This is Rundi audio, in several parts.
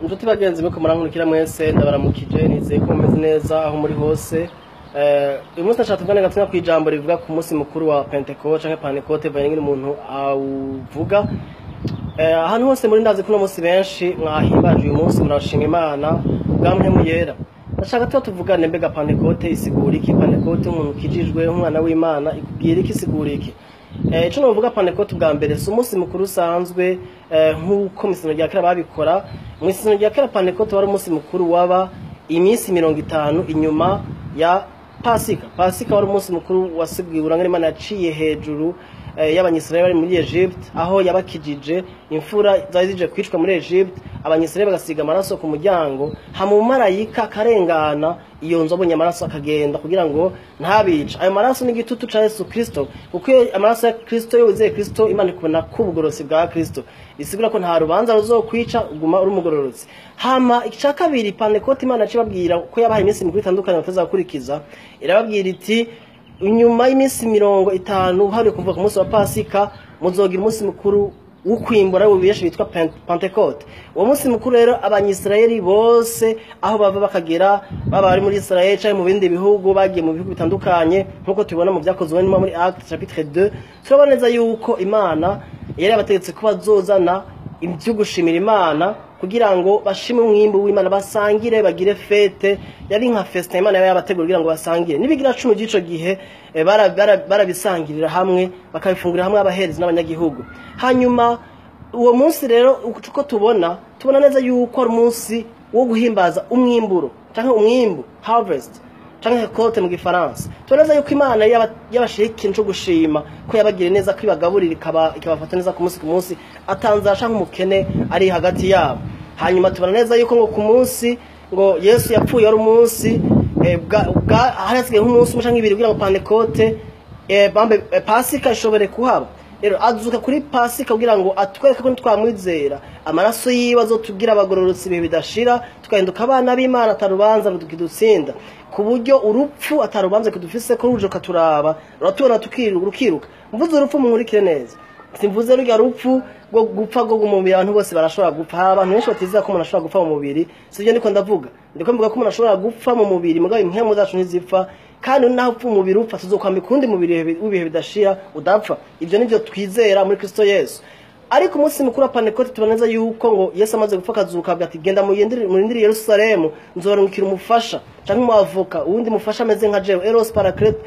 Inshuti bagenzi mwe murankurikira mwese, ndabaramukije, nizeye ko mumeze neza aho muri hose. Uyu munsi ndashaka tuvugane gatonya kw'ijambo rivuga ku munsi mukuru wa Pentecote canke Pentecote, bivanye n'ingene umuntu awuvuga. Ahantu hose muri, ndazi ko uno munsi benshi mwahimbaje uyu munsi, murashima Imana bwa Mpwemu Yera. Ndashaka tuba tuvugane: mbega Pentecote isigura iki? Pentecote, umuntu ukijijwe nk'umwana w'Imana, ikubwira iki? Isigura iki? Ico novuga, Pentecote bwa mbere si umunsi mukuru usanzwe nk'uko mw'isezerano rya kera babikora. Mw'isezerano rya kera, Pentecote wari umunsi mukuru waba iminsi 50 inyuma ya Pasika. Pasika wari umunsi mukuru wasiguye urangana Imana yaciye hejuru y'Abanyisirayeli bari muri Egypte, aho yabakijije imfura zari zije kwicwa muri Egypte. Abanyisirayeli bagasiga amaraso ku muryango, hama umumarayika akarengana iyo nzu, abonye amaraso akagenda kugira ngo ntabice. Ayo maraso ni igitutu ca Yesu Kristo, kuko iyo amaraso ya Kristo, iyo wizeye Kristo, Imana ikubona ko ubugororotsi bwa Kristo, bisigura ko nta rubanza ruzokwica, uguma uri umugororotsi. Hama ica kabiri, Pentecote, Imana yacibabwira ko yabahaye iminsi mikuru itandukanye batazakurikiza. Irababwira iti: "Inyuma y'iminsi 50, uharuye kuva ku munsi wa Pasika, muzogira umunsi mukuru w'ukwimbura, ariwo benshi bitwa Pentecote." Uwo munsi mukuru rero, Abanyisirayeli bose aho bava bakagera, baba bari muri Israel canke mu bindi bihugu, bagiye mu bihugu bitandukanye, nk'uko tubibona mu Vyakozwe n'Intumwa muri Acte chapitre 2, turabona neza yuko Imana yari yabategetse ko bazozana ibyo gushimira Imana kugira ngo bashime umwimbu w'Imana, basangire, bagire fête. Yari nka festin Imana yaba yabategura kugira ngo basangire n'ibigira 10 by'ico gihe. Barabisangirira hamwe, bakabifungurira hamwe, abaherezi n'abanyagihugu. Hanyuma uwo munsi rero, uko tubona neza yuko ari umunsi wo guhimbaza umwimburo canke umwimbu, harvest canke récolte mu Gifaransa. Tubona neza yuko Imana yabashiriye ikintu co gushima ko yabagiriye neza, ko ibagaburira, ikabafata neza ku munsi ku munsi, atanzara canke umukene ari hagati yabo. Hanyuma tubona neza yuko ngo ku munsi ngo Yesu yapfuye wari umunsi hari hasigaye nk'umunsi umwe canke ibiri kugira ngo Pentecote, bambe, Pasika ishobore kuhaba. Rero azuka kuri Pasika kugira ngo atwereke ko nitwamwizera, amaraso yiwe azotubwira abagororotsi ibihe bidashira, tugahinduka abana b'Imana, atarubanza rukidutsinda, ku buryo urupfu atarubanza kidufise, ko ruje rukaturaba, ruratubona rukiruka. Mvuze urupfu, munkurikire neza, simvuze rurya rupfu rwo gupfa rwo mu mubiri. Abantu bose barashobora gupfa. Hari abantu benshi batizera ko umuntu ashobora gupfa mu mubiri. Sibyo ndiko ndavuga. Ndiko mvuga ko umuntu ashobora gupfa mu mubiri, mugabo impwemu zacu ntizipfa. Kandi naho upfa umubiri upfa, tuzokwambika uwundi mubiri w'ibihe bidashira udapfa. Ivyo nivyo twizera muri Kristo Yesu. Ariko umunsi mukuru wa Pentecote, tubona neza yuko ngo Yesu amaze gupfa akazuka, avuga ati: "Genda murindire Yerusalemu, nzorungikira umufasha canke umwavoka, uwundi mufasha ameze nka jewe", eros paraclete,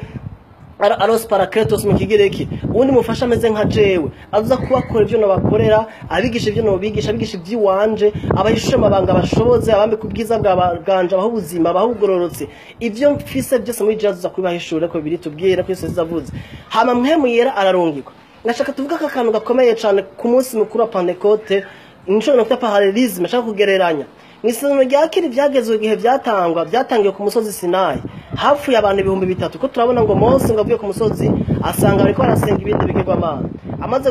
aros parakletos mu Kigireki, uwundi mufasha ameze nka jewe, aza kubakora ibyo nabakorera, abigisha ibyo nobigisha, abigisha iby'iwanje, abahishure amabanga, bashoboze abambika ubwiza bwanje, abaha ubuzima, abaha ubugororotsi. Ibyo mfise byose muri jewe aza kubibahishura, ko bibiri tubwire ko Yesu yavuze. Hama Mpwemu Yera ararungikwa. Ndashaka tuvuga ko akantu gakomeye cyane ku munsi mukuru wa Pentecote, nico nokwita parallélisme, nshaka kugereranya. Mu isezerano rya kera, ibyagezwe igihe byatangwa, byatangiwe ku musozi Sinayi, hapfuye abantu 3000, ko turabona ngo Mose ngo avuye ku musozi asanga bariko barasenga ibindi bigirwamana. Amaze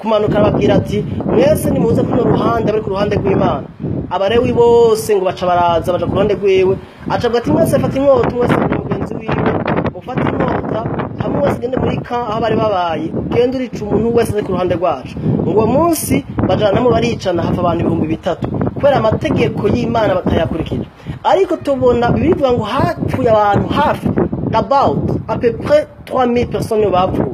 kumanuka arababwira ati: "Mwese nimuze kuno ruhande, bari ku ruhande rw'Imana." Abarewi bose ngo baca baraza, baja ku ruhande rwiwe. Aca avuga ati: "Mwese fata inkota, umwe wese mugenzi wiwe mufate inkota, hamwe wese ugende muri ka aho bari babaye, ugende urica umuntu wese ari ku ruhande rwacu." Ngo uwo munsi bajanamo baricana, hapfa abantu 3000 kubera amategeko y'Imana batayakurikije. Ariko tubona Bibiliya ivuga ngo hapfuye abantu hafi, about à peu près 3000 personnes bapfuye.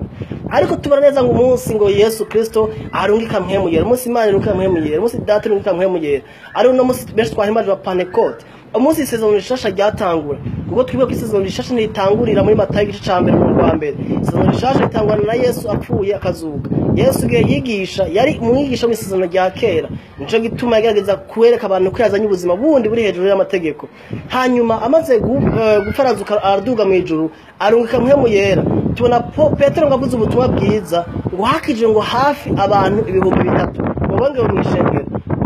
Ariko tubona neza ngo umunsi ngo Yesu Kristo arungika Mpwemu Yera, umunsi Imana irungika Mpwemu Yera, umunsi Data irungika Mpwemu Yera, ari uno munsi benshi twahimbaje wa Pentecote, umunsi isezerano rishasha ryatangura. Kuko twibuka ko isezerano rishasha ntiritangurira muri Matayo igice ca mbere umurongo wa mbere. Isezerano rishasha ritangurana na Yesu apfuye akazuka. Yesu igihe yigisha yari umwigisha w'isezerano rya kera, nico gituma yagerageza kwereka abantu ko yazanye ubuzima bundi buri hejuru y'amategeko. Hanyuma amaze gupfa, arazuka, araduga mu ijuru, arungika Mpwemu Yera. Tubona Petero ngo avuze ubutumwa bwiza, ngo hakije ngo hafi abantu 3000 ngo bongewe mu ishengero.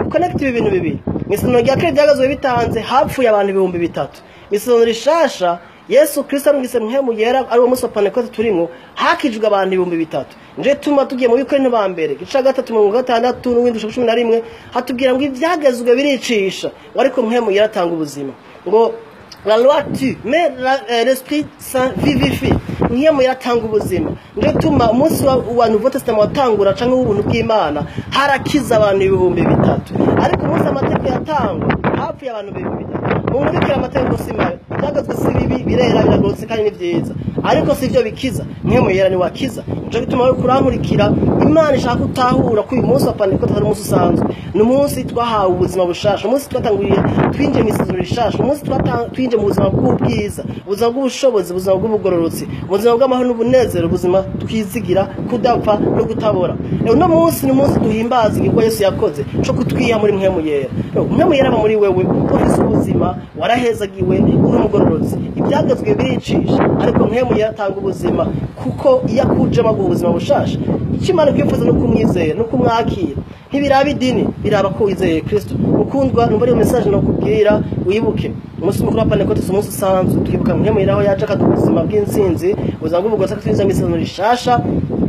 Connect ibi bintu bibiri: mu isezerano rya kera byagazwe bitanze, hapfuye abantu 3000. Mu isezerano rishasha, Yesu Kristo arungitse Mpwemu Yera, ari wo munsi wa Pentecote turimo, hakijwe abantu 3000. Nje tuma tugiye mu Bikorinto ba mbere gice gatatu 60 n'uwindi 11, hatubwira ngo ibyagezwe biricisha ngo, ariko Mpwemu Yera atanga ubuzima. Ngo La loi tue, mais l'Esprit Saint vivifie. Mpwemu Yera atanga ubuzima. Nico gituma umunsi wa Nouveau Testament watangura, canke w'ubuntu bw'Imana, harakiza abantu 3000. Ariko umunsi amategeko yatangwa, hapfuye abantu 3000. Umuntu bikira, amategeko si mabi, ibyagezwe si bibi, birera, biragororotse kandi ni vyiza, ariko si vyo bikiza. Mpwemu Yera ni wakiza. Nico gituma we kurankurikira, Imana ishaka utahura ko uyu munsi wa Pantekote atari umunsi usanzwe. Ni umunsi twahawe ubuzima bushasha, umunsi twatanguriye, twinjiye mu isezerano rishasha, umunsi twinjiye mu buzima bw'ubwiza, ubuzima bw'ubushobozi, ubuzima bw'ubugororotsi, ubuzima bw'amahoro n'ubunezero, ubuzima twizigira kudapfa no kutabora. Rero uno munsi ni umunsi duhimbaza igikorwa Yesu yakoze co kutwiha muri Mpwemu Yera. Rero Mpwemu Yera aba muri wewe, ufise ubuzima, warahezagiwe, uri umugororotsi. Ibyagezwe biricisha, ariko Mpwemu Yera atanga ubuzima, kuko iyo akujemo aguha ubuzima bushasha. Icyo Imana ikwifuza ni ukumwizera no kumwakira. Ntibiraba idini, biraba ko wizeye Kristo. Mukundwa, numva ariyo message nokubwira. Wibuke umunsi mukuru wa Pantekote si umunsi usanzwe. Twibuka Mpwemu Yera aho yaje akaduha ubuzima bw'intsinzi, ubuzima bw'ubugororotsi, akatwinjiza mu isezerano rishasha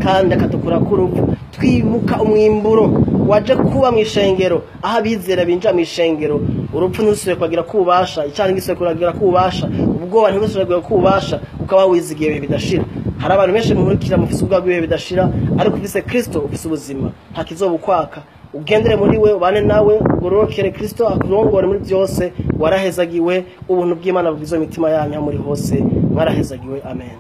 kandi akadukurako urupfu. Twibuka umwimburo waje kuba mu ishengero, aho abizera binjira mu ishengero, urupfu ntirusubire kubagira kububasha, icyaha ntigisubire kubagira kububasha, ubwoba ntibusubire kubagira kububasha, ukaba wizigiye ibihe bidashira. Hari abantu benshi muhurikira mufise ubwoba bw'ibihe bidashira, ariko ufise Kristo ufise ubuzima, nta kizobukwaka. Ugendere muri we, ubane nawe, ugororokere Kristo akurongore muri byose. Warahezagiwe. Ubuntu bw'Imana bwiza imitima yanyu aho muri hose. Mwarahezagiwe. Amen.